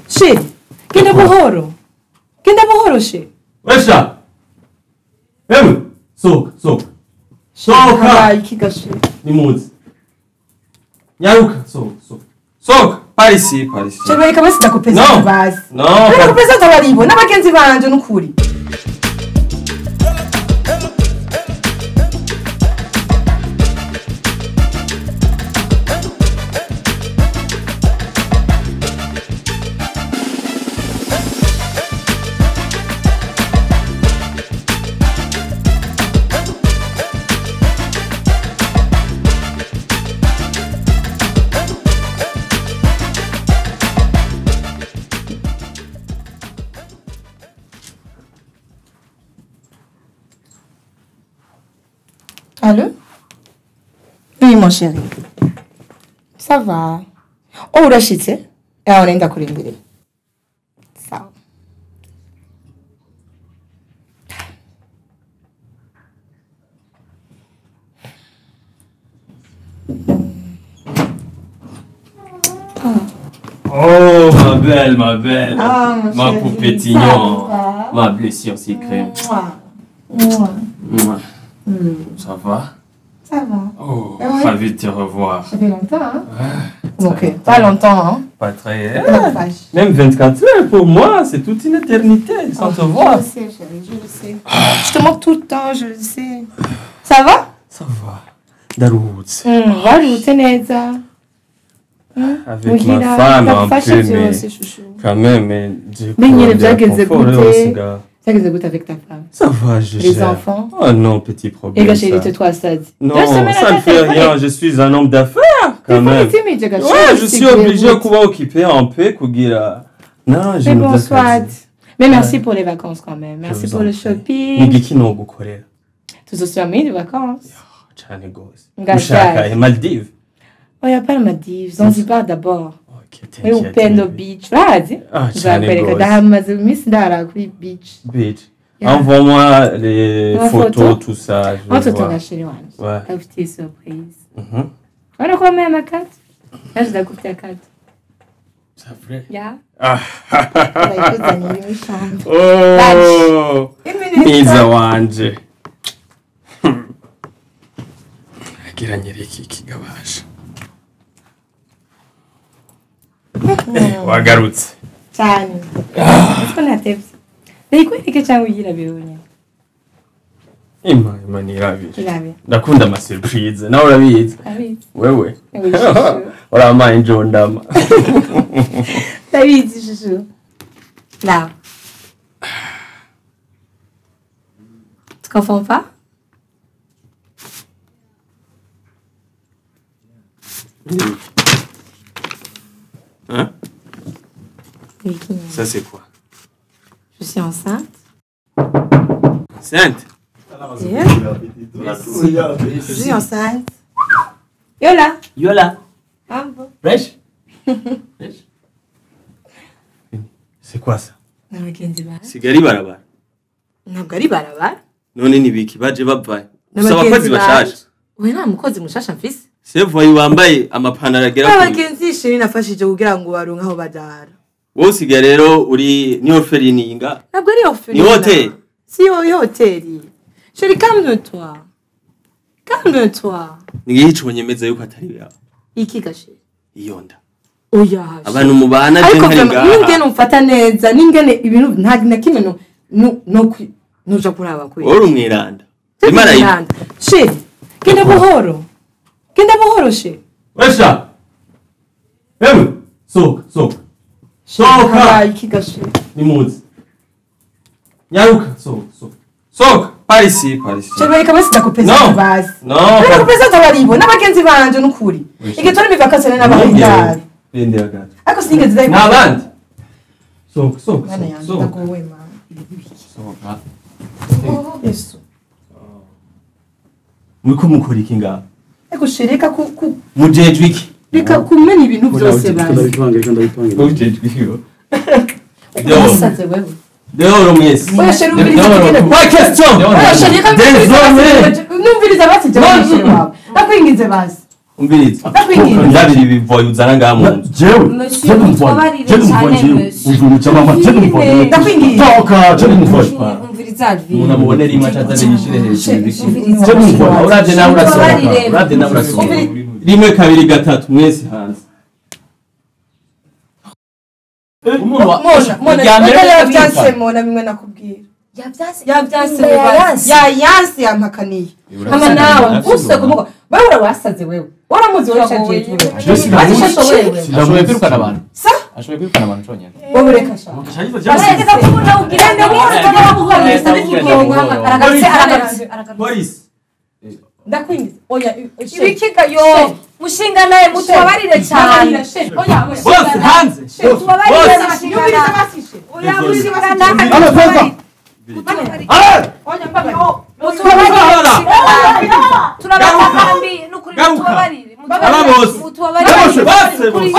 Chéri, genda buhoro. Genda buhoro chéri. Wesha. Ewe, sohoka, sohoka. Sohoka. Ikiga chéri. Nimuze. Nyaruka, sohoka, sohoka. Sohoka, par ici, par ici. Chéri, reka basi ndakupeza basi. No. Ndakupeza tabaribo n'abagenzi banje n'ukuri. Allô? Oui, mon chéri. Ça va. Oh, urashitse? Eh, unaenda kurindira. Sawa. Oh, ma belle, ma belle. Ah, ma poupée tignon. Ma blessure si crème. Mouah. Mouah. Ça va? Ça va. Oh, ouais. Ravi de te revoir. Ça fait longtemps, hein? Ouais, ok, pas longtemps, hein? Pas très. Même 24 heures, pour moi, c'est toute une éternité sans te voir. Je le sais, chérie, je le sais. Je te manque tout le temps, je le sais. Ça va? Ça va. Darout. Warout, Neza. Avec ma femme, un peu, mais quand même, mais Ça que goûte avec ta femme. Ça va, je Les gère. Enfants. Oh non, petit problème. Et gâché, toi, ça. Non, ça ne fait rien. Je suis un homme d'affaires, quand même. Ouais, je suis obligé de pouvoir occuper un peu, Kugira. Non, je ne bon, soit. Mais merci pour les vacances, quand même. Merci pour le shopping. Nigiki no gukorera. Tous aussi mis de vacances. Cyane gose. Ushaka Maldives. Oh, y a pas les Maldives. Zanzibar d'abord. Okay, oui, Upendo Beach. Vas-y. Ah, Beach. Beach. Yeah. Envoie-moi les photos, tout ça. On te tourne chez nous. Ouais. Une surprise. On a quoi même à 4? Là, je la coupe à 4. C'est vrai? Yeah. Ah. Oh. Mwiza wanje. Agira nyereke ikigabasha. Wagarutse cyane. Ese natevye. Ndayikwereke cyangwa uyirabire wenyine? Ima ima nirabire. Ndakunda ama surprise. Nawe urabizi. Wewe. Uramaye njondama. Ndabizi shushu. Là. Tu comprends pas? Hein? Ça c'est quoi? Je suis enceinte. Enceinte? Yeah. Je suis enceinte. Yola. Yola. Ah bon. Fresh? Fresh? C'est quoi ça? Sigari barabara. Ntabwo ari barabara. None nibiki baje bavaye. Usaba abakozi bashasha. We nta mukozi mushasha mfise. Sevoyi wambaye amapantaro agera kuri. Abagenzi shiri nafashije kugira ngo baronke aho badara. Wowe usigaye rero uri ni orpheline. Ntabwo ari orpheline. Ni hoteli. Si yo hoteli. Chérie, calme-toi. Calme-toi. Nigihe iconyemeza yuko atari yawe. Iki gashe? Iyo nda. Oya. Abantu mubana je ntari ngaha. Ningene umfata neza, ningene ibintu nta na kimwe no no nuja kuraba kwe. Uri umwiranda. Imana yiranda. Chérie, genda buhoro. Genda buhoro she. Wesha. Ewe, sohoka, sohoka. Sohoka. Iki gashe. Nimuze. Nyaruka, sohoka, sohoka. Sohoka. Par ici, par ici. Chérie, reka basi ndakupeza basi. No. Ndakupeza tabaribo n'abagenzi banje n'ukuri. Igihe turi mu vacances n'abahindari. Bendera gato. Ariko sinigeze ndayi. N'abandi. Sohoka, sohoka. Sohoka. Sohoka. Yesu. Muriko mukora iki ngaha? Ego chérie, reka ku mujejwe iki? Reka kumena ibintu byose basi. Mujejwe iki? Wasaze wewe. Dehors mwese. Oya chérie, umviriza tugende. Pas question. Oya chérie, reka Désolé. numviriza basi jya wawe. Ndakwinginze basi. Umviriza. Ndabiri ibivoyi uzana ngaha mu nzu. Jewe. Monsieur, mutubabarire cyane monsieur. Uvuye mama, je ndumva. Ndakwinginze. Toka, je ndumva. Umviriza Alvin. Umuntu amubonera imwe acaza yishire hejuru ibiki. Umviriza. Je ndumva. Uravye nawe urasohoka. Uravye nawe urasohoka. Rimwe kabiri gatatu mwese hanze. Umuntu wa Mona, Mona, Irya mbere yavyanse Mona bimwe nakubwira. Yavyanse. Yavyanse Yayanse. yayanse yampakaniye. Hama nawe use kumuga. Wewe urawasaze wewe. Waramuzi wewe shaje wewe. Je sinamuzi. Wewe. Ashoboye kwirukana abantu. Sa? Ashoboye kwirukana abantu conyene. Wowe reka sha. Barageza kubona ugira ngo aragarutse aragarutse. Polisi. Ndakwingiza. Oya Ibikiga yo mushinga naye mutubabarire cyane. Oya Bose hanze. Mutubabarire mushinga. Oya mushinga naye. Allez, toka. Allez! Oya mbabarira. Mutubabarire. Turabatakambiye nukuri mutubabarire. Aba bose. Mutubabarire. Bose bose.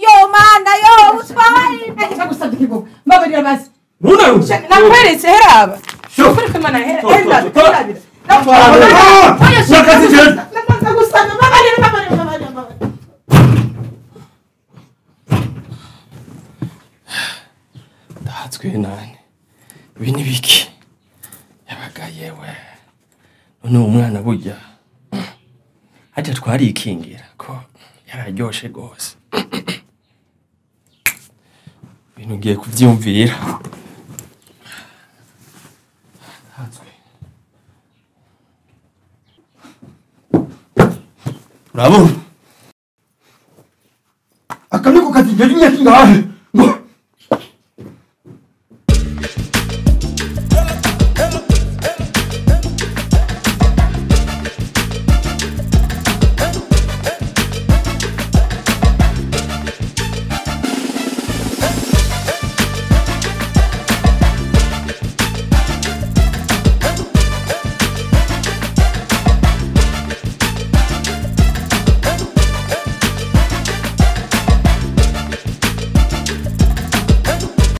Yo mana yo mutubabarire. Ndagusabye ikigogo. Mbabarira basi. Ntunaruze. Nakweretse heraba. Ukuri kw'Imana hera. Hera. Nakazi je. Ndagusabye mbabarira mbabarira mbabarira mbabarira. Ndahatswe nani. Ibi ni biki? Yabaga yewe. None uwo mwana burya hajya twarikingira ko yararyoshe gose. Ibintu ngiye kuvyumvira. Ndahatswe. Urabona? Akaniko kazi je imyaka ingahe?